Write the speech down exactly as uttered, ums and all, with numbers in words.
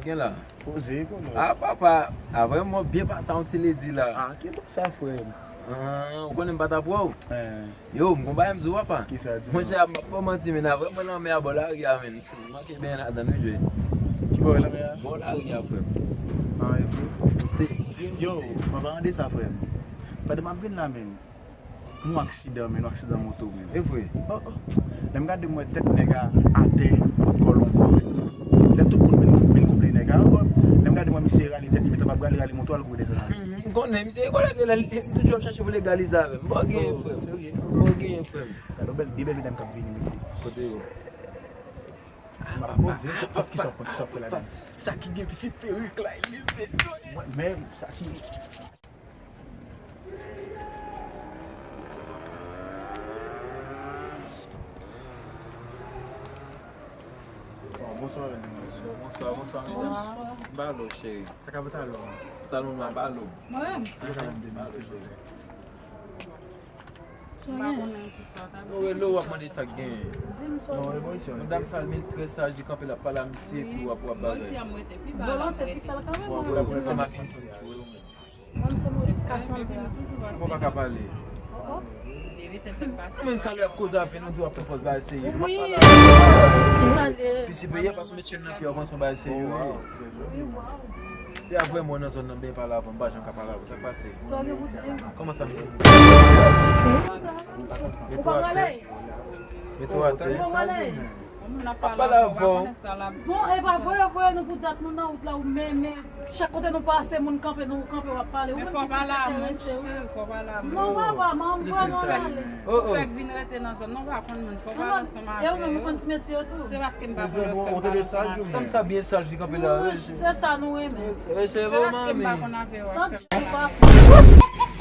Gen la. Poze, kòman? A, papa, a, vrèman, byen pase yon ti ledi la. A, ki bon sa, frè m? Ah, ou konnen m pa t ap wè w? Eh. Yo, m gon bagay m di w, papa. Ki sa, di mwen? Monchè, m ap ba w manti, men a vrèman lanmè a bò lari a, men. M manke benyen ladan l, wi, Jay. Ki bò lanmè a? Bò lari a, frè m. Ah, e vre? Te. Yo, mwen pa mande sa, frè m. Pandan m ap vin la, men. Nou aksidan, men nou aksidan moto, men. E vre? Oh, oh. Lè m gade, m wè tèt nèg a atè, kot kò l yon bò. Lè tout moun vin, vin kouple nèg a, oh, oh. Lè m gade, m wè misye rale tèt li, men tankou ap rale, rale moto, al kouri desann ale. Mhm, m konnen, misye, konnen li, li, li toujou ap chache pou legalize avè m. M pa genyen, frè m. Oh, serye? M pa genyen, frè m. Gade, yon bèl, de bèl medam k ap vini, mesye. Kote yo? M ap poze, kot ki sa w pran, ki sa w pran ladan? Sa ki gen ti perik la, li leve, men sa ki Bon, bonswa, medam. Bonswa, bonswa, medam. Bonswa. Balo, cheri. Sa ka pantalon? Pantalon nwa, balo. Mwen menm? Sa ka pantalon, cheri. Yo rele w, w ap mande sa k genyen. Di m sa. Non, e bon, isi a. Yon dam sal mil trèz saj, li kanpe l ap pale a misye, epi w ap, w ap bagay. Volonte ki fè l kanpe, mwen. Ansanm ak yon sèl tchou, yo menm. Mwen, se mwen k ka sanble. Mwen pa ka pale. Ou menm sa lè ap koze avè nou, tou ap fè pòz bagay serye. Wi. Ki sa l ye? Pisi peye, paske metye l nan pye, w ap panse yon bagay serye, wi. Wi, waw. Epi a vrèman nan zòn nan, byen pale avè w, m pa janm ka pale avè w, sa k pase? Sa w gen pou di m? Kòman sa m gen pou di? Ou pa prale? Mete w atè. Ou pa prale? Ap pale avè w. Bon, e pa voye, voye nou pou dat nou nan wout la, ou men, men, chak kote nou pase, moun kanpe, nou kanpe, w ap pale. Men fò w pale a moun, cheri, fò w pale a moun. Non, papa, manman, m vrèman rale. Ou fèk vin rete nan zòn nan, ou pa konn moun, fò w pale ansanm avè yo. E ou menm, ou konn ti mesye yo tou? Se paske m pa konn yo k fè m pale ansanm avè yo. Fanm sa byen saj, li kanpe la. Wi, se sa nou renmen. Se, se paske m pa konn avè yo. San ou pa konn.